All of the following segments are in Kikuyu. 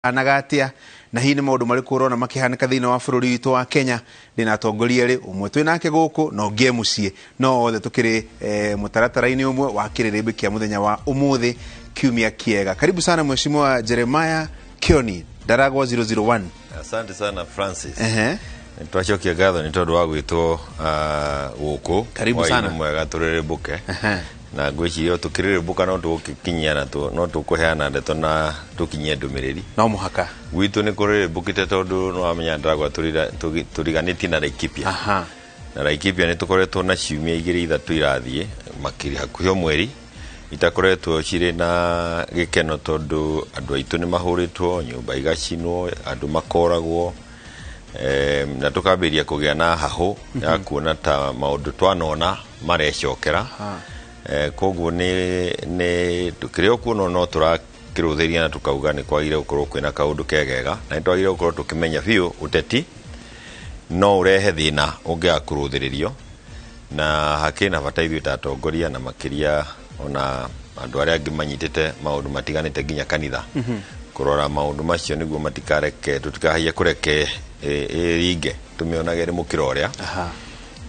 Anaga atia na hihi nĩ maũndũ marĩkũ ũrona makĩhanĩka thĩinĩ wa bũrũri witũ wa Kenya? Ndĩna atongoria erĩ, ũmwe twĩ nake gũkũ na ũngĩ e mũciĩ, no othe tũkĩrĩ mũtaratara-inĩ ũmwe wa kĩrĩrĩmbĩ kĩa mũthenya wa ũmũthĩ, kiumia kĩega. Karibu sana Mheshimiwa Jeremiah Kioni, Ndaragwa 001. Asante sana, Francis. Ehe. Twacokia ngatho nĩ tondũ wa gwĩtwo gũkũ. Karibu Hwaĩ-inĩ sana. mwega, tũrĩrĩmbũke. Ehe. Na ngwĩciria tũkĩrĩrĩmbũka no tũgũkinyia na no tũkũheana ndeto na tũkinyie ndũmĩrĩri. No mũhaka. Gwitũ nĩ kũrĩrĩmbũkĩte tondũ nĩ wamenya Ndaragwa tũriganĩtie na Laikipia. Na Laikipia nĩ tũkoretwo na ciumia igĩrĩ ithatũ irathiĩ makĩria hakuhĩ o mweri itakoretwo cirĩ na gĩkeno, tondũ andũ aitũ nĩ mahũrĩtwo, nyũmba igacinwo, andũ makoragwo, na tũkambĩrĩria kũgĩa na hahũ ya kuona ta maũndũ twanona marecokera. Koguo nĩ kĩrĩa ũkuona no tũrakĩrũthĩria na tũkauga nĩ kwagĩrĩire gũkorwo kwĩna kaũndũ kegega, na nĩ twagĩrĩire gũkorwo tũkĩmenya biũ ũteti no ũrehe thĩna ũngĩaga kũrũthĩrĩrio, na hakĩrĩ na bata ithuĩ ta atongoria na makĩria ona andũ arĩa angĩ manyitĩte maũndũ matiganĩte nginya kanitha kũrora maũndũ macio nĩguo matikareke tũtikahaiye kũreke ĩringe tũmĩonage ĩrĩ mũkĩra ũrĩa.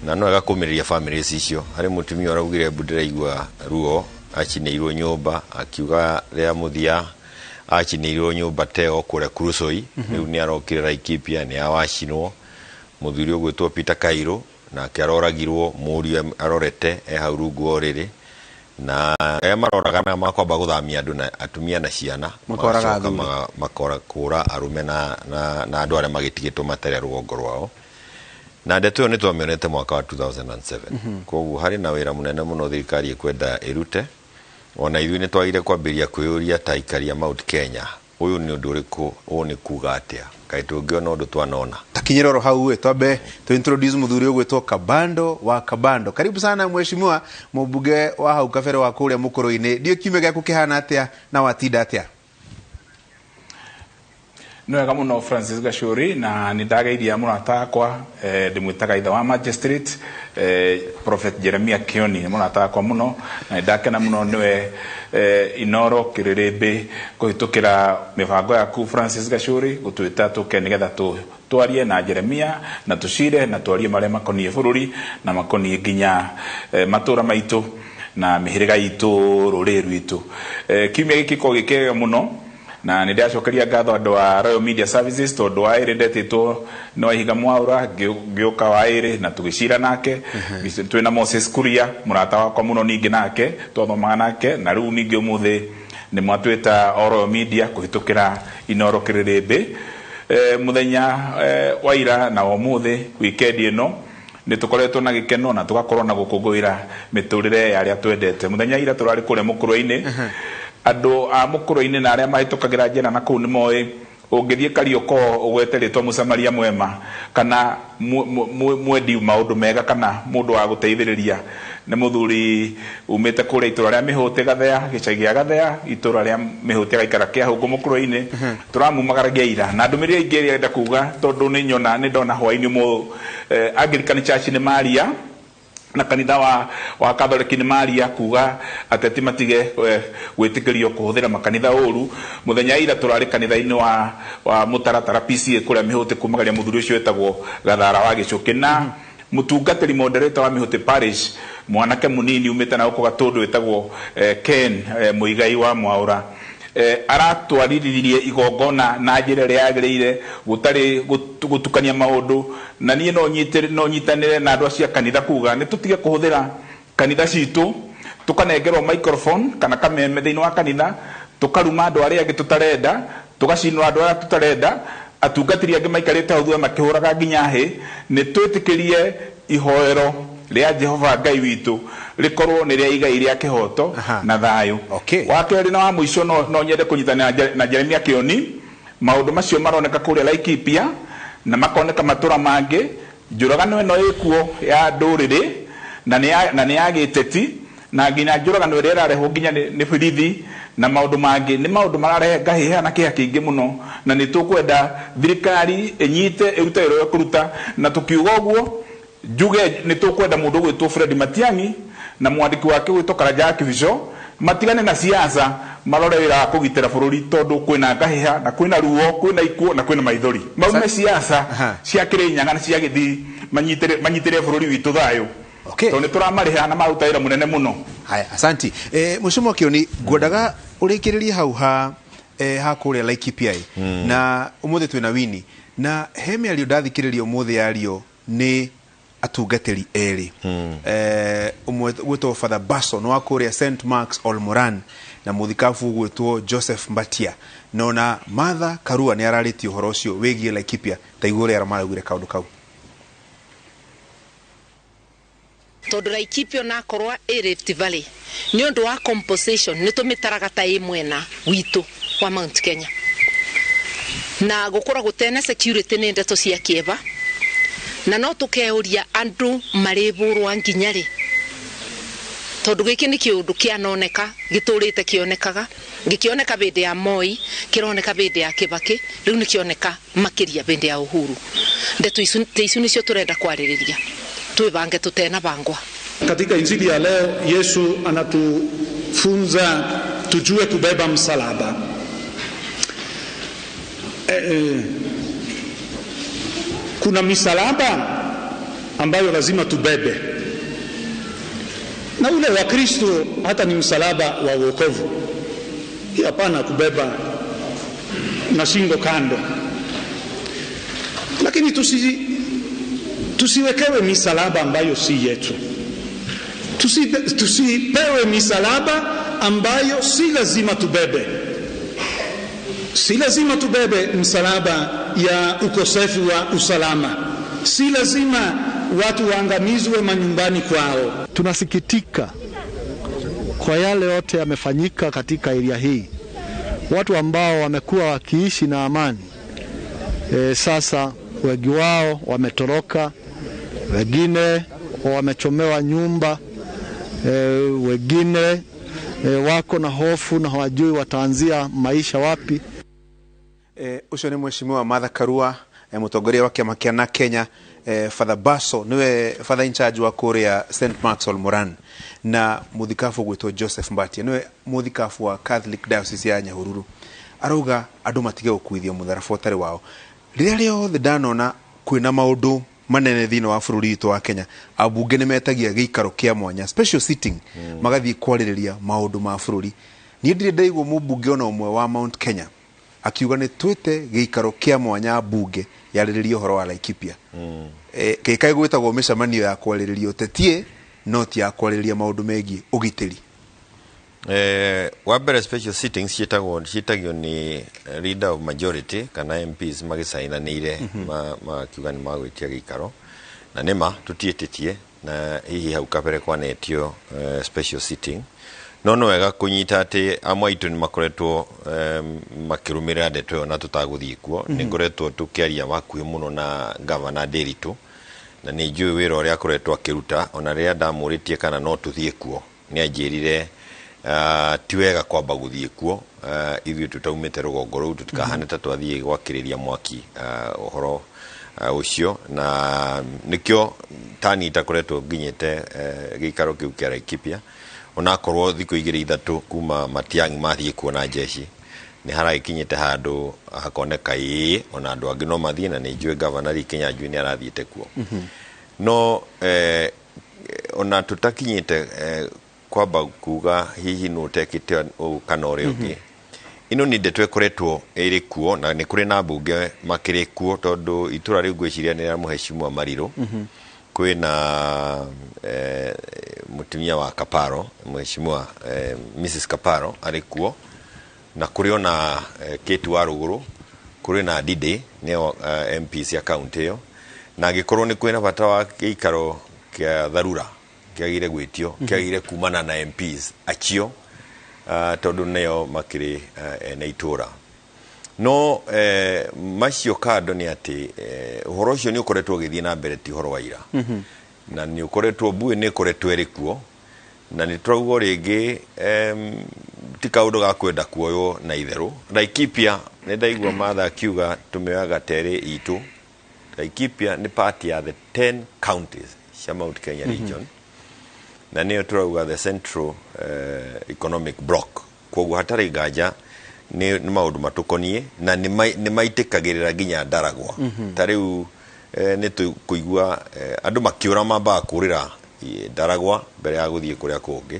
Na no wega kũmĩrĩria families icio. Harĩ mũtumia ũraugire, "Mbu ndĩraigua ruo," acinĩirwo nyũmba, akiuga rĩa mũthia acinĩirwo nyũmba teo kũrĩa Kuresoi. Rĩu nĩ arokire Laikipia nĩ awacinwo. Mũthuri ũgwĩtwo Peter Kairũ nake aroragirwo, mũriũ arorete e hau rungu wa ũrĩrĩ, na arĩa maroragana makwamba gũthamia andũ na atumia na ciana. Makoraga magacoka athuri. Makora kũra arũme na andũ arĩa magĩtigĩtwo matarĩ a rũgongo rwao, na ndeto ĩyo nĩ twamĩonete mwaka wa 2007. Koguo harĩ na wĩra mũnene mũno thirikari ĩkwenda ĩrute. Ona ithuĩ nĩ twagire kwambĩrĩria kwĩyũria ta aikari a Mount Kenya, ũyũ nĩ ũndũ ũrĩkũ, ũũ nĩ kuga atĩa, kaĩ tũngĩona ũndũ twanona? Takinyĩra oro hau ĩ, twambe tu introduce mũthuri ũgwĩtwo Kabando wa Kabando. Karibu sana mheshimiwa mũmbunge wa hau kabere wa kũrĩa mũkũrũ-inĩ. Ndiũ kiumia gĩaku kĩhana atĩa na watinda atĩa? Nĩ wega mũno, Francis Gachuri, na nĩ ndageiria mũrata wakwa, ndĩmwĩtaga ithe wa magistrate, Prophet Jeremiah Kioni. Nĩ mũrata wakwa mũno na nĩ ndakena mũno nĩwe Inoro Kĩrĩrĩmbĩ kũhĩtũkĩra mĩbango yaku, Francis Gachuri, gũtwĩta tũke nĩgetha twarie na Jeremia na tũcire na twarie marĩa makoniĩ bũrũri na makoniĩ nginya matũra maitũ na mĩhĩrĩga itũ, rũrĩrĩ rwitũ. Kiumia gĩkĩ gĩkoragwo gĩ kĩega mũno na nĩ ndĩracokeria ngatho andũ a Royal Media Services, tondũ wa ĩrĩ ndetĩtwo nĩ Waihiga Mwaũra, ngĩũka wa ĩrĩ na tũgĩcira nake twĩna Moses Kuria, mũrata wakwa mũno, ningĩ nake twathomaga nake, na rĩu ningĩ ũmũthĩ nĩ mwatwĩta o Royal Media kũhĩtũkĩra Inoro Kĩrĩrĩmbĩ. Mũthenya wa ira na wa ũmũthĩ, weekend ĩno nĩ tũkoretwo na gĩkeno na tũgakorwo na gũkũngũĩra mĩtũrĩre ya arĩa twendete. Mũthenya ira tũrarĩ kũrĩa mũkũrwe-inĩ. Andũ a mũkũrwe-inĩ na arĩa mahĩtũkagĩra njĩra na kũu nĩ moĩ ũngĩthiĩ Kariokor ũgwete rĩtwa mũsamaria mwema kana mwendi maũndũ mega kana mũndũ wa gũteithĩrĩria, nĩ mũthuri umĩte kũrĩa itũra rĩa Mĩhũtĩ Gathea, gĩcagi gĩa Gathea, itũra rĩa Mĩhũtĩ, agaikara Kĩahũngũ mũkũrwe-inĩ. Tũramumagaragia ira na ndũmĩrĩri ĩngĩ ĩrĩa ndenda kuga, tondũ nĩ nyona nĩ ndona hwaĩ-inĩ ũmũthĩ Anglican Church nĩ maria na kanitha wa Katholiki nĩ maria kuga ateti matige gwĩtĩkĩrio kũhũthĩra makanitha ũru. Mũthenya ira tũrarĩ kanitha-inĩ wa mũtaratara PCA kũrĩa Mĩhũtĩ, kumagaria mũthuri ũcio wĩtagwo Gathara wa Gĩcũkĩ na mũtungatĩri moderator wa Mĩhũtĩ Parish, mwanake mũnini umĩte na gũkũ Gatũndũ wĩtagwo Ken Mũigai wa Mwaũra, aratwarithirie igongona na njĩra ĩrĩa yagĩrĩire, gũtarĩ gũtukania maũndũ. Na niĩ no nyitanĩre na andũ acio a kanitha kuga nĩ tũtige kũhũthĩra kanitha citũ, tũkanengerwo microphone kana kameme thĩinĩ wa kanitha, tũkaruma andũ arĩa angĩ tũtarenda, tũgacinũra andũ arĩa tũtarenda, atungatĩri angĩ maikarĩte hau thutha makĩhũraga nginya hĩ. Nĩ twĩtĩkĩrie ihoero rĩa Jehova Ngai witũ rĩkorwo nĩ rĩa igai rĩa kĩhoto na thayũ. Wa kerĩ na wa mũico, no nyende kũnyitanĩra na Jeremia Kĩoni. Maũndũ macio maroneka kũrĩa Laikipia na makoneka matũra mangĩ, njũragano ĩno ĩkuo ya ndũrĩrĩ na nĩ ya gĩteti, na nginya njũragano ĩrĩa ĩrarehwo nginya nĩ borithi na maũndũ mangĩ, nĩ maũndũ mararehe ngahĩha na kĩeha kĩingĩ mũno, na nĩ tũkwenda thirikari ĩnyite ĩrute wĩra ũrĩa ĩkũruta. Na tũkiuga ũguo, njuge nĩ tũkwenda mũndũ ũgwĩtwo Fred Matiang'i na mwandĩki wake ũgwĩtwo Karanja wa Kibicho matigane na siasa. Marore wĩra wa kũgitĩra bũrũri, tondũ kwĩna ngahĩha na kwĩna ruo, kwĩna ikuũ na kwĩna maithori. Maume siasa cia Kĩrĩnyaga na cia Gĩthii, manyitĩre bũrũri witũ thayũ. Tondũ nĩ tũramarĩha na maruta wĩra mũnene mũno. Haya, asanti. Mheshimiwa Kioni, ngwendaga ũrĩkĩrĩrie hau ha ha kũrĩa Laikipia na ũmũthĩ twĩna Wini na he mĩario ndathikĩrĩria ũmũthĩ yario nĩ atungatĩri erĩ, ũmwe gwĩtwo Father Bason wa kũrĩa St Mark's Olmoran na mũthikabu gwĩtwo Joseph Mbatia, na ona Martha Karua nĩ ararĩtie ũhoro ũcio wĩgiĩ Laikipia. Ta igua ũrĩa maraugire kaũndũ kau. Tondũ Laikipia onakorwo ĩ Rift Valley, nĩ ũndũ wa composition nĩ tũmĩtaraga ta ĩ mwena witũ wa Mount Kenya, na gũkorwo gũtena security nĩ ndeto cia kĩeva, na no tũkeuria andũ marĩbũrwa nginya rĩ, tondũ gĩkĩ nĩ kĩũndũ kĩanoneka gĩtũrĩte kĩonekaga, gĩkĩoneka hĩndĩ ya Moi, kĩroneka hĩndĩ ya Kibaki, rĩu nĩ kĩoneka makĩria hĩndĩ ya Uhuru. Ndeto icu nĩcio tũrenda kwarĩrĩria, twĩbange tũtena bangwa. Katika injili ya leo Yesu anatufunza tujue kubeba msalaba. Kuna misalaba ambayo lazima tubebe, na ule wa Kristo hata ni msalaba wa wokovu. Hii hapana kubeba na shingo kando. Lakini tusiwekewe misalaba ambayo si yetu. Tusipewe misalaba ambayo si lazima tubebe. Si lazima tubebe msalaba ya ukosefu wa usalama. Si lazima watu waangamizwe manyumbani kwao. Tunasikitika kwa yale yote yamefanyika katika area hii. Watu ambao wamekuwa wakiishi na amani, sasa wengi wao wametoroka, wengine wamechomewa nyumba, wengine wako na hofu na hawajui wataanzia maisha wapi. Ucio nĩ Mheshimiwa Martha Karua, mũtongoria wa kĩama kĩa na Kenya, Father Baso niwe father in charge wa kũrĩa St Mark's Olmoran, na mũthikabu gwĩtwo Joseph Mbatia niwe mũthikabu wa Catholic Diocese ya Nyahururu. Arauga andũ matige gũkuithio mũtharaba ũtarĩ wao. Rĩrĩa rĩothe ndanona kwĩna maũndũ manene thĩinĩ wa bũrũri witũ wa Kenya, ambunge nĩ metagia gĩikaro kĩa mwanya, special sitting, magathiĩ kwarĩrĩria maũndũ ma bũrũri. Niĩ ndirĩ ndaigua mũmbunge ona ũmwe wa Mount Kenya akiuga nĩ twĩte gĩikaro kĩa mwanya mbunge yarĩrĩrie ũhoro wa Laikipia. Gĩkaĩ gwĩtagwo mĩcemanio ya kwarĩrĩria ũtetie, no ti ya kwarĩrĩria maũndũ megiĩ ũgitĩri. Wa mbere special sittings ciĩtagio nĩ leader of majority kana MPs magĩcainanĩire, makiuga nĩ magwĩtia gĩikaro, na nĩma tũtiĩtĩtie, na hihi hau kabere kwanetio special sitting. No nĩ wega kũnyita atĩ amwe aitũ nĩ makoretwo makĩrũmĩrĩra ndeto ĩyo na tũtagũthiĩ kuo. Nĩ ngoretwo tũkĩaria hakuhĩ mũno na gavana Ndiritu, na nĩ njũĩ wĩra ũrĩa akoretwo akĩruta. Ona rĩrĩa ndamũrĩtie kana no tũthiĩ kuo, nĩ anjĩrire ti wega kwamba gũthiĩ kuo, ithuĩ tũtaumĩte rũgongo rũu tũtikahane ta twathiĩ gwakĩrĩria mwaki ũhoro ũcio, na nĩkĩo tani itakoretwo nginyĩte gĩikaro kĩu kĩa Laikipia. Onakorwo thikũ igĩrĩ ithatũ kuma Matiang'i mathiĩ kuo na jeshi, nĩ haragĩkinyĩte handũ hakoneka ĩĩ ona andũ angĩ no mathiĩ, na nĩ njũĩ gavana Lee Kinyanjui nĩ arathiĩte kuo. No ona tũtakinyĩte kwamba kuga hihi nũ ũtekĩte ũũ kana ũrĩa ũngĩ, ĩno nĩ ndeto ĩkoretwo ĩrĩ kuo, na nĩ kũrĩ na mbunge makĩrĩ kuo, tondũ itũra rĩu ngwĩciria nĩ rĩa Mheshimiwa Marirũ. Kwĩna mũtumia wa Kaparo, Mheshimiwa Mrs Kaparo arĩ kuo, na kũrĩ ona Kate wa Rũgũrũ, kũrĩ na Dide nĩo MP cia county ĩyo, na angĩkorwo nĩ kwĩna bata wa gĩikaro kĩa dharura kĩagĩrĩire gwĩtio, kĩagĩrĩire kumana na MPs acio, tondũ nĩo makĩrĩ ene itũra. No macio kando nĩ atĩ ũhoro ũcio nĩ ũkoretwo ũgĩthiĩ na mbere, ti ũhoro wa ira. Na nĩ ũkoretwo mbuĩ nĩ ĩkoretwo ĩrĩ kuo, na nĩ tũrauga rĩngĩ ti kaũndũ ga kwenda kuoywo na itherũ. Laikipia nĩ ndaigua Martha akiuga tũmĩoyaga ta ĩrĩ itũ. Laikipia nĩ part ya the 10 counties cia Mount Kenya region, na nĩyo tũrauga the Central Economic Block. Koguo hatarĩ nganja nĩ maũndũ matũkoniĩ na nĩ maitĩkagĩrĩra nginya Ndaragwa. Ta rĩu nĩ tũkũigua andũ makĩũra mambaga kũũrĩra Ndaragwa mbere ya gũthiĩ kũrĩa kũngĩ.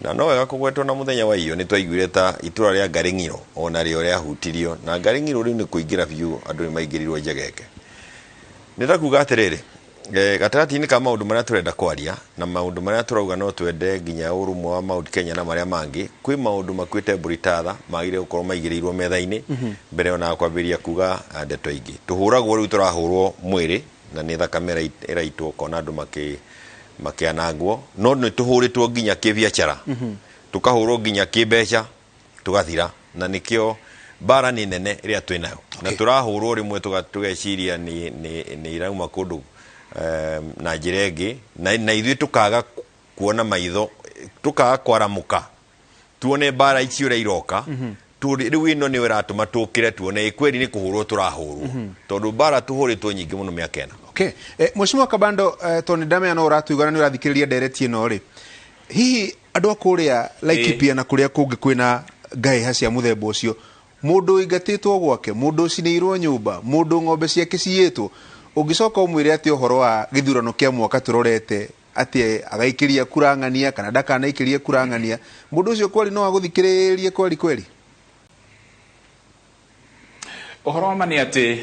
Na no wega kũgwetwo na mũthenya wa iyo nĩ twaiguire ta itũra rĩa Ngaring'iro ona rĩo rĩahutirio, na Ngaring'iro rĩu nĩ kũingĩra biũ, andũ nĩ maingĩrirwo njegeke. Nĩ ta kuga atĩrĩrĩ, gatagatĩ-inĩ ka maũndũ marĩa tũrenda kwaria na maũndũ marĩa tũrauga no twende nginya ũrũmwe wa Mount Kenya na marĩa mangĩ, kwĩ maũndũ makuĩte mbũri ta tha magĩrĩire gũkorwo maigĩrĩirwo metha-inĩ mbere ona kwambĩrĩria kuga ndeto ingĩ. Tũhũragwo rĩu, tũrahũrwo mwĩrĩ na nĩ thakame ĩraitwo, ũkona andũ makĩanangwo, no nĩ tũhũrĩtwo nginya kĩbiacara, tũkahũrwo nginya kĩmbeca, tũgathira, na nĩkĩo mbara nĩ nene ĩrĩa twĩ nayo. Na tũrahũrwo rĩmwe tũgeciria nĩ irauma kũndũ na njĩra ĩngĩ, na ithuĩ tũkaga kuona maitho, tũkaga kwaramũka tuone mbara ici ũrĩa iroka. Rĩu ĩno nĩyo ĩratũma tũkĩre tuone kweri nĩ kũhũrwo tũrahũrwo, tondũ mbara tũhũrĩtwo nyingĩ mũno mĩaka ĩna. Okay. Mheshimiwa Kabando, tondũ nĩ ndamenya no ũratũigua na nĩ ũrathikĩrĩria ndereti ĩno rĩ, hihi andũ a kũrĩa Laikipia na kũrĩa kũngĩ kwĩna ngahĩha cia mũthemba ũcio, mũndũ ũingatĩtwo gwake, mũndũ ũcinĩirwo nyũmba, mũndũ ng'ombe ciake ciyĩtwo, ũngĩcoka ũmwĩre atĩ ũhoro wa gĩthurano kĩa mwaka tũrorete atĩ agaikĩria kura ng'ania kana ndakanaikĩrie kura ng'ania, mũndũ ũcio kweri no agũthikĩrĩrie kweri kweri? Ũhoro wa ma nĩ atĩ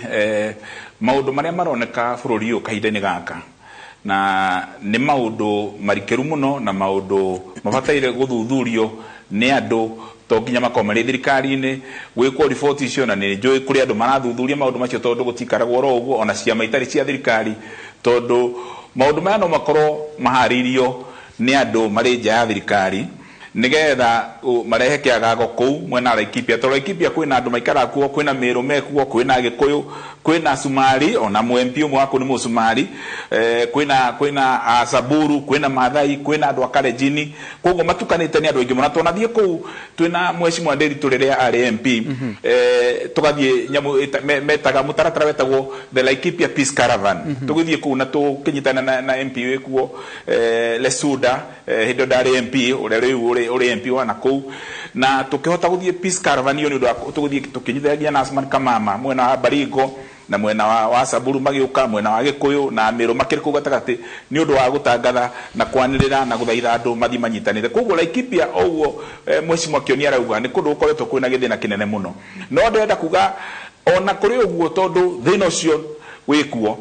maũndũ marĩa maroneka bũrũri ũyũ kahinda-inĩ gaka na nĩ maũndũ marikĩru mũno na maũndũ mabataire gũthuthurio nĩ andũ, to nginya makorwo marĩ thirikari-inĩ gwĩkwo riboti icio, na nĩ njũĩ kũrĩ andũ marathuthuria maũndũ macio tondũ gũtikaragwo oro ũguo, ona ciama itarĩ cia thirikari, tondũ maũndũ maya no makorwo maharĩirio nĩ andũ marĩ nja ya thirikari nigetha marehe kĩagago kũu mwena wa Laikipia. Tondũ Laikipia kwĩna andũ maikaraga kuo, kwĩna Mĩrũ mekuo, kwĩna Gĩkũyũ, kwĩna Sumari, ona MP ũmwe wa kũu nĩ Mũsumari, kwĩna Samburu, kwĩna Maathai, kwĩna andũ a Kalenjin. Koguo matukanĩte nĩ andũ aingĩ mũno. Twanathiĩ kũu twĩna Mheshimiwa Nderitu rĩrĩa arĩ MP, tũgathiĩ nyamũ metaga mũtaratara wetagwo the Laikipia Peace Caravan. Tũgĩthiĩ kũu na tũkĩnyitana na MP wĩkuo, Lesuda, hĩndĩ ĩyo ndarĩ MP, ũrĩa rĩu ũrĩ MP wa nakũu, na tũkĩhota gũthiĩ Peace Caravan ĩyo nĩ ũndũ wa tũgũthiĩ tũkĩnyitanagia na Asman Kamama mwena wa Baringo na mwena wa Samburu magĩũka, mwena wa Gĩkũyũ na Mĩrũ makĩrĩ kũu gatagatĩ, nĩ ũndũ wa gũtangatha na kwanĩrĩra na gũthaitha andũ mathiĩ manyitanĩre. Koguo Laikipia ũguo Mheshimiwa Kĩoni arauga nĩ kũndũ gũkoretwo kwĩna gĩthĩna kĩnene mũno. No ndĩrenda kuga ona kũrĩ ũguo, tondũ thĩna ũcio wĩkuo,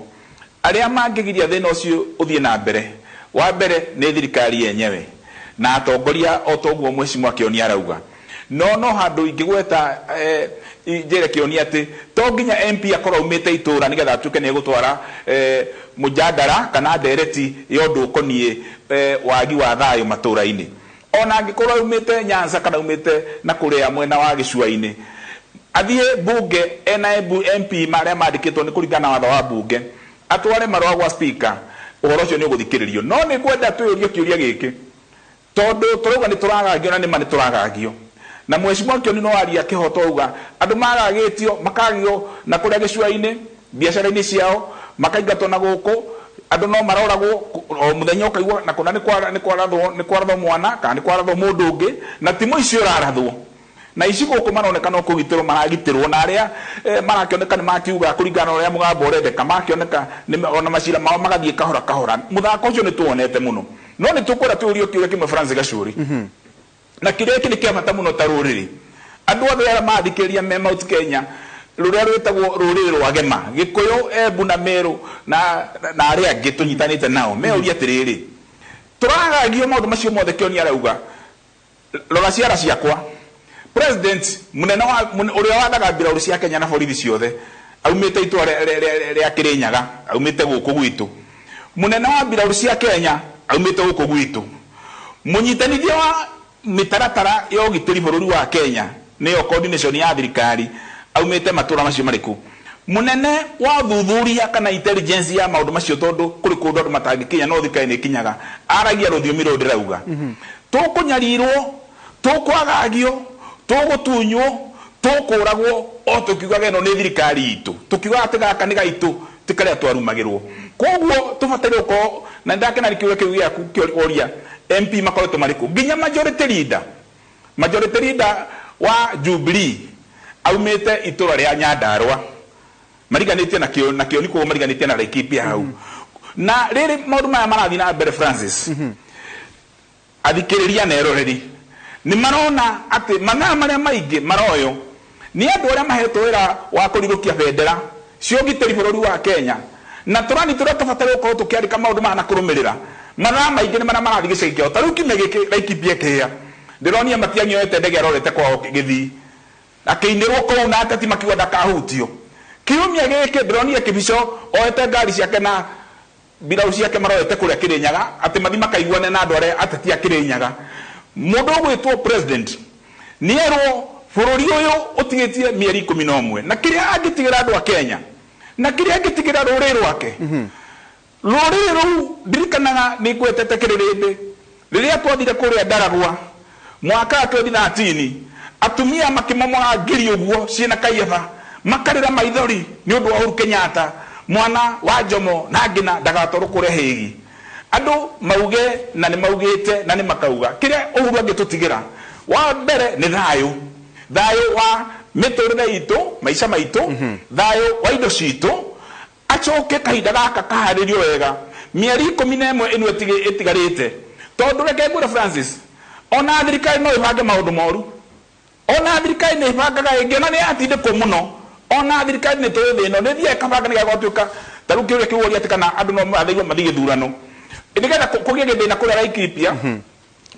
arĩa mangĩgiria thĩna ũcio ũthiĩ na mbere, wa mbere nĩ thirikari yenyewe na atongoria, o ta ũguo Mheshimiwa Kĩoni arauga. No handũ ingĩgweta njĩre Kĩoni atĩ to nginya MP akorwo aumĩte itũra nĩgetha atuĩke nĩ egũtwara mũjadara kana ndereti ya ũndũ ũkoniĩ wagi wa thayũ matũra-inĩ. Ona angĩkorwo aumĩte Nyanza kana aumĩte na kũrĩa mwena wa gĩcũa-inĩ, athiĩ bunge ena MP marĩa mandĩkĩtwo nĩ kũringana na watho wa bunge, atware marũa gwa speaker, ũhoro ũcio nĩ ũgũthikĩrĩrio. No nĩ ngwenda twĩyũrie kĩũria gĩkĩ, tondũ tũrauga nĩ tũragagio na nĩma nĩ tũragagio, na Mheshimiwa Kĩoni no aria kĩhoto auga andũ magagĩtio makagio na kũrĩa gĩcũa-inĩ biacara-inĩ ciao, makaingatwo na gũkũ, andũ no maroragwo o mũthenya, ũkaigua na kũna nĩ kwarathwo mwana kana nĩ kwarathwo mũndũ ũngĩ, na ti mũici ũrarathwo. Na ici gũkũ maroneka no kũgitĩrwo maragitĩrwo, na arĩa marakĩoneka nĩ makiuga kũringana na ũrĩa mũgambo ũrendeka, makĩoneka ona macira mao magathiĩ kahora kahora. Mũthako ũcio nĩ tuwonete mũno, no nĩ tũkwenda tũũrio kĩũria kĩmwe Francis Gachuri, na kĩũria gĩkĩ nĩ kĩa bata mũno ta rũrĩrĩ. Andũ othe arĩa mathikĩrĩria me Mount Kenya, rũrĩa rwĩtagwo rũrĩrĩ rwa Gema, Gĩkũyũ, Embu na Mĩrũ na arĩa angĩ tũnyitanĩte nao, meũria atĩrĩrĩ, tũragagio maũndũ macio mothe Kĩoni arauga, rora ciara ciakwa, president munene wa ũrĩa wathaga mbirarũ cia Kenya na borithi ciothe aumĩte itũra rĩa Kĩrĩnyaga, aumĩte gũkũ gwitũ. Munene wa mbirarũ cia Kenya aumĩte gũkũ gwitũ. Mũnyitanithia wa mĩtaratara ya ũgitĩri bũrũri wa Kenya, nĩyo coordination ya thirikari, aumĩte matũra macio marĩkũ. Munene wa ũthuthuria kana intelligence ya maũndũ macio, tondũ kũrĩ kũndũ andũ matangĩkinya no thirikari nĩ ĩkinyaga, aragia rũthiomi rũrũ ndĩrauga. Tũkũnyarirwo, tũkwagagio, tũgũtunywo, tũkũragwo, o tũkiugaga ĩno nĩ thirikari itũ, tũkiugaga atĩ gaka nĩ gaitũ, ti karĩa twarumagĩrwo. Koguo tũbataire gũkorwo na ndakena nĩ kĩũria kĩu gĩaku kĩoria MP makoretwo marĩ kũ, nginya majority leader Majority leader wa Jubilee aumĩte itũra rĩa Nyandarua, mariganĩtie na kĩo na kĩo nĩkuo mariganĩtie na Laikipia hau. Na rĩrĩ maũndũ maya marathiĩ na mbere, Francis, athikĩrĩria na eroreri nĩ marona atĩ mathaa marĩa maingĩ maroyo nĩ andũ arĩa mahetwo wĩra wa kũrirũkia bendera cia ũgitĩri bũrũri wa Kenya na tũrani tũrĩa tũbataire gũkorwo tũkĩandĩka maũndũ maya na kũrũmĩrĩra. Mathaa maingĩ nĩ marĩa marathiĩ gĩcagi kĩao. Ta rĩu kiumia gĩkĩ Laikipia kĩhĩa, ndĩronia Matiang'i oete ndege arorete kwao Gĩthii, akĩinĩrwo kũu na ateti makiuga ndakahutio. Kiumia gĩkĩ ndĩronia Kĩbico oete ngari ciake na mbirau ciake maroete kũrĩa Kĩrĩnyaga atĩ mathi makaiguane na andũ arĩa ateti a Kĩrĩnyaga. Mũndũ ũgwĩtwo president nĩ erwo bũrũri ũyũ ũtigĩtie mĩeri 11, na kĩrĩa angĩtigĩra andũ a Kenya na kĩrĩa angĩtigĩra rũrĩrĩ rwake, rũrĩrĩ rũu ndirikanaga nĩ ngwetete kĩrĩrĩmbĩ rĩrĩa twathire kũrĩa Ndaragwa mwaka wa 2013, atumia makĩmomora ngiri ũguo ciĩna kaiyaba, makarĩra maithori nĩ ũndũ wa Uhuru Kenyatta, mwana wa Jomo na ngina ndagatwarwo kũrĩa Hague. Andũ mauge na nĩ maugĩte na nĩ makauga kĩrĩa Uhuru angĩtũtigĩra wa mbere nĩ thayũ, thayũ wa mĩtũrĩre itũ, maica maitũ, thayũ wa indo citũ. Acoke kahinda gaka kaharĩrio wega mĩeri 11 ĩno ĩtigarĩte, tondũ reke ngwĩre Francis, ona thirikari no ĩbange maũndũ moru, ona thirikari nĩ ĩbangaga ĩngĩ, ona nĩ yatindĩkwo mũno, ona thirikari nĩ tũĩ thĩna nĩ thiaga ĩkabanga nĩgetha gwatuĩka ta rĩu kĩũria kĩu ũria atĩ kana andũ no mathĩirwo mathiĩ gĩthurano nĩgetha kũgĩe gĩthĩna kũrĩa Laikipia,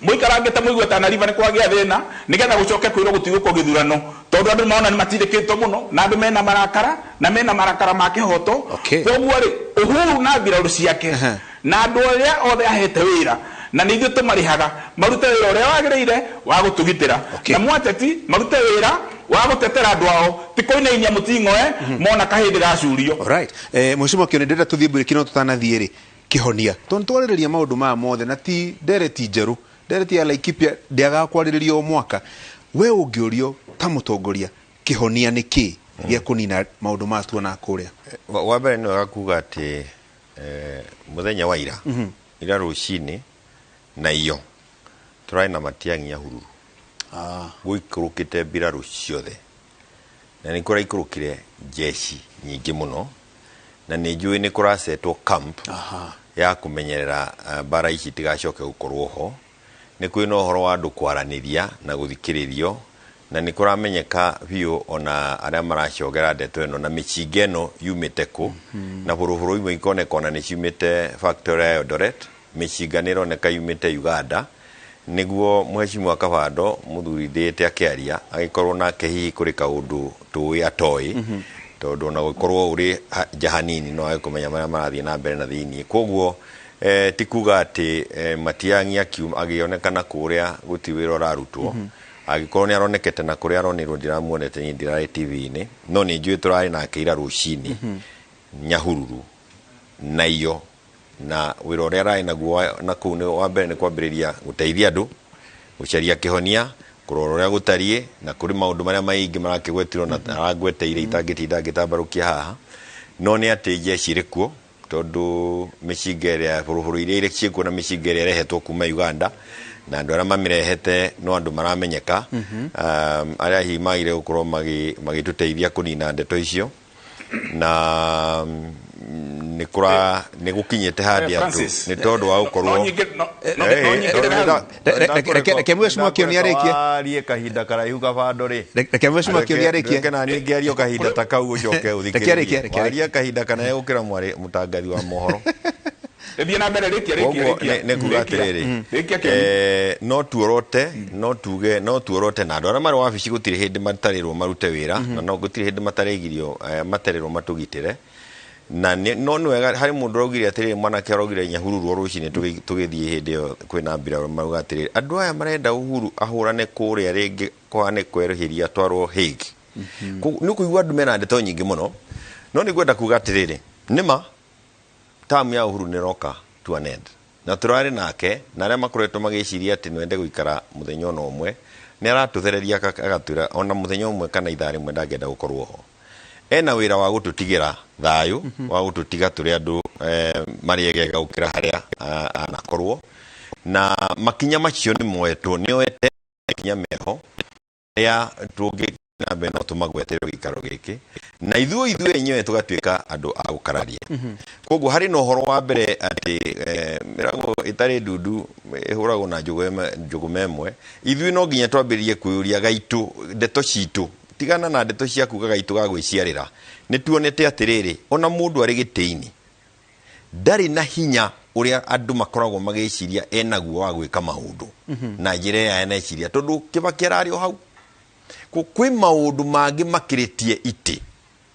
mũikarangĩte mũigue Tana River nĩ kwagĩa thĩna, nĩgetha gũcoke kwĩrwo gũtigũkwo gĩthurano, tondũ andũ mona nĩ matindĩkĩtwo mũno na andũ mena marakara na mena marakara ma kĩhoto. Koguo rĩ, Uhuru na mbirarũ ciake na andũ arĩa othe ahete wĩra, na nĩ ithuĩ tũmarĩhaga, marute wĩra ũrĩa wagĩrĩire wa gũtũgitĩra, na mwateti marute wĩra wa gũtetera andũ ao, ti kũinainia mũting'oe mona kahĩndĩ gacurio. Alright. Mheshimiwa Kĩoni, ndĩrenda tũthiĩ mbũrĩki, no tũtanathiĩ rĩ, kĩhonia, tondũ twarĩrĩria maũndũ maya mothe na ti ndereti njerũ, ndereti ya Laikipia ndĩagaga kwarĩrĩrio o mwaka. We ũngĩũrio ta mũtongoria, kĩhonia nĩ kĩ gĩa kũnina maũndũ maya tuonaga kũrĩa? Wa mbere nĩ wega kuga atĩ mũthenya wa ira, ira rũcinĩ na iyo tũrarĩ na Matiang'i Nyahururu, gũikũrũkĩte mbirarũ ciothe, na nĩ kũraikũrũkire jeshi nyingĩ mũno, na nĩ njũĩ nĩ kũracetwo camp ya kũmenyerera mbara ici itigacoke gũkorwo ho. Nĩ kwĩna ũhoro wa andũ kwaranĩria na gũthikĩrĩrio, na nĩ kũramenyeka biũ ona arĩa maracogera ndeto ĩno na mĩcinga ĩno yumĩte kũ, na bũrũbũrũ imwe ikoneka ona nĩ ciumĩte factory ya Eldoret, mĩcinga nĩ ĩroneka yumĩte Uganda. Nĩguo Mheshimiwa Kabando mũthuri ndĩĩte akĩaria, agĩkorwo nake hihi kũrĩ kaũndũ tũĩ atoĩ, tondũ ona gũkorwo ũrĩ nja hanini no age kũmenya marĩa marathiĩ na mbere na thĩiniĩ. Koguo ti kuga atĩ Matiang'i agĩonekana kũrĩa gũtirĩ wĩra ũrarutwo. Angĩkorwo nĩ aronekete na kũrĩa aronirwo, ndiramuonete niĩ, ndirarĩ TV-inĩ, no nĩ njũĩ tũrarĩ nake ira rũcinĩ Nyahururu na iyo, na wĩra ũrĩa ararĩ naguo na kũu nĩ wa mbere nĩ kwambĩrĩria gũteithia andũ gũcaria kĩhonia, kũrora ũrĩa gũtariĩ, na kũrĩ maũndũ marĩa maingĩ marakĩgwetirwo na arangweteire itangĩtinda ngĩtambarũkia haha. No nĩ atĩ jeshi ĩrĩ kuo, tondũ mĩcinga ĩrĩa bũrũbũrũ iria irĩ ciĩkuo na mĩcinga ĩrĩa ĩrehetwo kuma Uganda na andũ arĩa mamĩrehete no andũ maramenyeka, arĩa hihi magire gũkorwo magĩtũteithia kũnina ndeto icio, na nĩ kũra nĩ gũkinyĩte handĩ andũ Francis, nĩ tondũ wa gũkorwo no no nyingĩrĩre hau. Reke Mheshimiwa Kĩoni arĩkie. Warie kahinda karaihu Kabando rĩ. Reke Mheshimiwa Kĩoni arĩkie. Reke na niĩ ngĩario kahinda ta kau ũcoke Reke arĩkie, ũthikĩrĩrie. reke arĩkie. Waria kahinda kanene gũkĩra mwarĩ mũtangathi wa mohoro. Thiĩ na mbere, rĩkia, rĩkia. Koguo Rĩkia. nĩ kuga Rĩkia. atĩrĩrĩ, Rĩkia, Kĩoni. No tuorote, no tuge, no tuorote na andũ arĩa marĩ wabici gũtirĩ hĩndĩ matarĩrwo marute wĩra, na no gũtirĩ hĩndĩ matarĩgirio matarĩrwo matũgitĩre. Na no nĩ wega harĩ mũndũ ũraugire atĩrĩrĩ, mwanake araugire Nyahururu o rũcinĩ tũgĩthiĩ hĩndĩ ĩyo kwĩna mbirarũ, marauga atĩrĩrĩ, andũ aya marenda Uhuru ahũrane kũrĩa rĩngĩ kũhane kwerũhĩria atwarwo Hague. Nĩ ũkũigua andũ mena ndeto nyingĩ mũno, no nĩ ngwenda kuga atĩrĩrĩ, nĩma tamu ya Uhuru nĩ ĩroka to an end, na tũrarĩ nake na arĩa makoretwo magĩciria atĩ no ende gũikara mũthenya ona ũmwe, nĩ aratũthereria agatwĩra ona mũthenya ũmwe kana ithaa rĩmwe ndangĩenda gũkorwo ho. Ena wĩra wa gũtũtigĩra thayũ, wa gũtũtiga tũrĩ andũ marĩ egega gũkĩra harĩa anakorwo, na makinya macio nĩ moetwo, nĩ oete makinya meho ya tũngĩ na mbere no tũmagwetere gĩikaro gĩkĩ na ithuĩ enyewe tũgatuĩka andũ a gũkararia. Koguo harĩ na ũhoro wa mbere atĩ mĩrango ĩtarĩ ndundu ĩhũragwo na njũgũma ĩmwe. Ithuĩ no nginya twambĩrĩrie kwĩyũria gaitũ ndeto citũ, tigana na ndeto cia kuga gaitũ ga gwĩciarĩra. Nĩ tuonete atĩrĩrĩ, ona mũndũ arĩ gĩtĩ-inĩ ndarĩ na hinya ũrĩa andũ makoragwo magĩciria enaguo wa gwĩka maũndũ na njĩra ĩrĩa eneciria, tondũ Kibaki ararĩ o hau. Kwĩ maũndũ mangĩ makĩrĩtie itĩ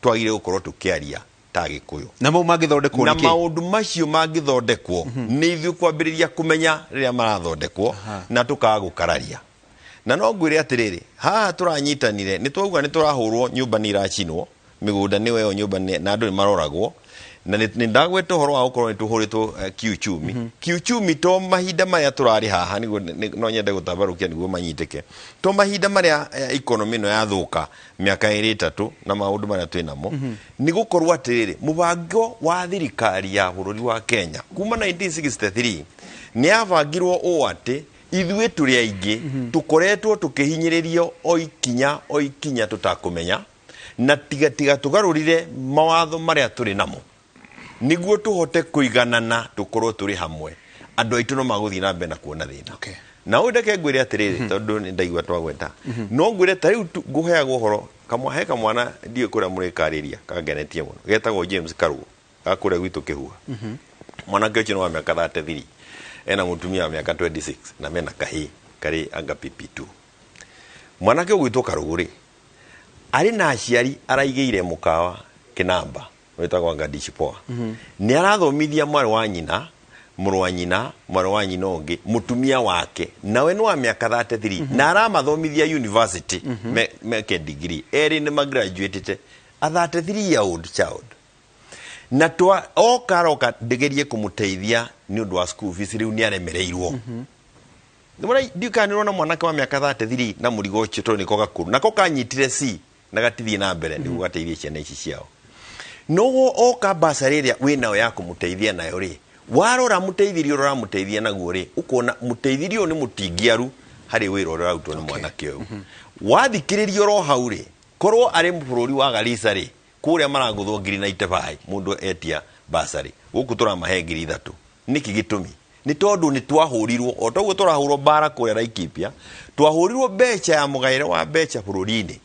twagĩrĩire gũkorwo tũkĩaria ta Gĩkũyũ. Na mau mangĩthondekwo na nĩkĩ? Maũndũ macio mangĩthondekwo nĩ ithuĩ kwambĩrĩria kũmenya rĩrĩa marathondekwo na tũkaga gũkararia. Na no ngwĩre atĩrĩrĩ, haha tũranyitanire nĩ twauga nĩ tũrahũrwo, nyũmba nĩ iracinwo, mĩgũnda nĩ weyo, nyũmba na andũ nĩ maroragwo. Na nĩ ndagweta ũhoro wa gũkorwo nĩ tũhũrĩtwo kiuchumi. Kiuchumi to mahinda maya tũrarĩ haha nĩguo no nyende gũtambarũkia nĩguo manyitĩke. To mahinda marĩa economy ĩno yathũka mĩaka ĩrĩ ĩtatũ na maũndũ marĩa twĩ namo, nĩ gũkorwo atĩrĩrĩ, mũbango wa thirikari ya bũrũri wa Kenya kuma 1963 nĩ yabangirwo ũũ atĩ ithuĩ tũrĩ aingĩ tũkoretwo tũkĩhinyĩrĩrio o ikinya tũtakũmenya, na tiga tũgarũrire mawatho marĩa tũrĩ namo nĩguo tũhote kũiganana tũkorwo tũrĩ hamwe, andũ aitũ no magũthiĩ na mbere na kuona thĩna. Na ũyũ ndeke ngwĩre atĩrĩrĩ, tondũ nĩ ndaigua twagweta, no ngwĩre ta rĩu ngũheagwo ũhoro he kamwana ndiũĩ kũrĩa mũrĩkarĩria kangenetie mũno, getagwo James Karugo ga kũrĩa gwitũ Kĩhua. Mwanake ũcio nĩ wa mĩaka 33, ena mũtumia wa mĩaka 26 na mena kahĩĩ karĩ anga PP2. Mwanake ũgwĩtwo Karugo rĩ, arĩ na aciari araigĩire mũkawa Kĩnamba wĩtagwo Ngadishi Poa. Nĩ arathomithia mwarĩ wa nyina, mũrũ wa nyina, mwarĩ wa nyina ũngĩ, mũtumia wake, nawe nĩ wa mĩaka 33, na aramathomithia university meke degree. Erĩ nĩ magraduatete, a 33 year old child. Na twa oka aroka ndĩgerie kũmũteithia nĩ ũndũ wa school fees, rĩu nĩ aremereirwo. Ndiũĩ kana nĩ ũrona mwanake wa mĩaka 33 na mũrigo ũcio, tondũ nĩko gakũrũ nako kanyitire C na gatithiĩ na mbere nĩguo gateithie ciana ici ciao. No oka basarĩ ĩrĩa wĩnayo ya kũmũteithia nayo rĩ, warora mũteithirie ũrĩa ũramũteithia naguo rĩ, ũkona mũteithirie ũyũ nĩ mũtingiaru harĩ wĩra ũrĩa ũrarutwo nĩ mwanake ũyũ. Wathikĩrĩria oro hau rĩ, korwo arĩ bũrũri wa Garissa rĩ, kũrĩa maragũthwo ngiri na itebai mũndũ etia basarĩ, gũkũ tũramahe 3,000. Nĩkĩ gĩtũmi? Nĩ tondũ nĩ twahũrirwo o toguo tũrahũrwo mbara kũrĩa Laikipia, twahũrirwo mbeca ya mũgaĩre wa mbeca bũrũri-inĩ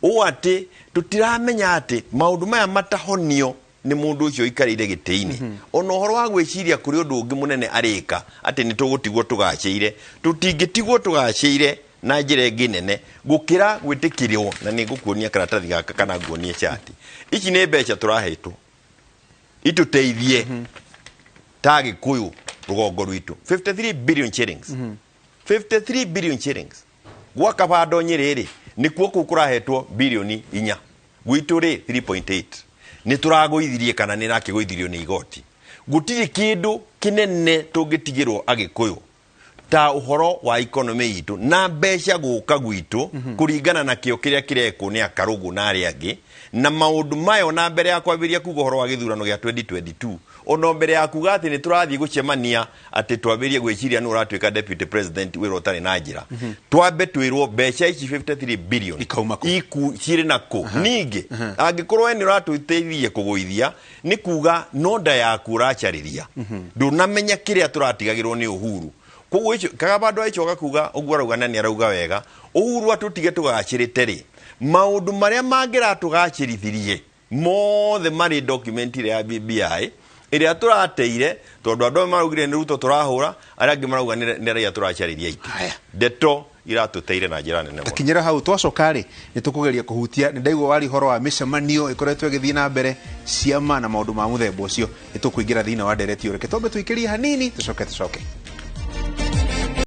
ũũ atĩ tũtiramenya atĩ maũndũ maya matahonio nĩ mũndũ ũcio ũikarĩire gĩtĩ-inĩ. Ona ũhoro wa gwĩciria kũrĩ ũndũ ũngĩ mũnene arĩka atĩ nĩ tũgũtigwo tũgacĩire, tũtingĩtigwo tũgacĩire na njĩra ĩngĩ nene gũkĩra gwĩtĩkĩrwo. Na nĩ ngũkuonia karatathi gaka kana nguonie chati ici nĩ mbeca tũrahetwo itũteithie ta Gĩkũyũ rũgongo rwitũ, 53 billion shillings, 53 billion shillings. Gwa Kabando Nyĩrĩ rĩ, nĩkuo kũu kũrahetwo bilioni 4, gwitũ rĩ 3.8. Nĩ tũragũithirie kana nĩ ĩrakĩgũithirio nĩ igoti. Gũtirĩ kĩndũ kĩnene tũngĩtigĩrwo Agĩkũyũ ta ũhoro wa economy itũ na mbeca gũka gwitũ kũringana na kĩo kĩrĩa kĩrekwo nĩ akarũgũ na arĩa angĩ na maũndũ mayo. Na mbere ya kwambĩrĩria kuga ũhoro wa gĩthurano gĩa 2022, ona mbere ya kuga atĩ nĩ tũrathiĩ gũcemania atĩ twambĩrĩrie gwĩciria nĩ ũratuĩka deputy president wĩra ũtarĩ na njĩra, twambe twĩrwo mbeca ici 53 billion Ikauma kũ? iku cirĩ na kũ. Ningĩ angĩkorwo we nĩ ũratũteithia kũgũithia, nĩ kuga no nda yaku ũracarĩria, ndũnamenya kĩrĩa tũratigagĩrwo nĩ Uhuru. Koguo icio kagabandũ agĩcoka kuga ũguo arauga, na nĩ arauga wega, Uhuru atũtige tũgacĩrĩte rĩ, maũndũ marĩa mangĩratũgacĩrithirie mothe marĩ document ĩrĩa ya BBI ĩrĩa tũrateire, tondũ andũ amwe maraugire nĩ Ruto tũrahũra, arĩa angĩ marauga nĩ raia tũracarĩria itĩ. Haya. Ndeto iratũteire na njĩra nene mũno. Takinyĩra hau, twacoka rĩ, nĩ tũkũgeria kũhutia. Nĩ ndaigua wari ũhoro wa mĩcemanio ĩkoretwo ĩgĩthiĩ na mbere, ciama na maũndũ ma mũthemba ũcio. Nĩ tũkũingĩra thĩinĩ wa ndereti ĩyo. Reke twambe tũikĩrie hanini, tũcoke tũcoke.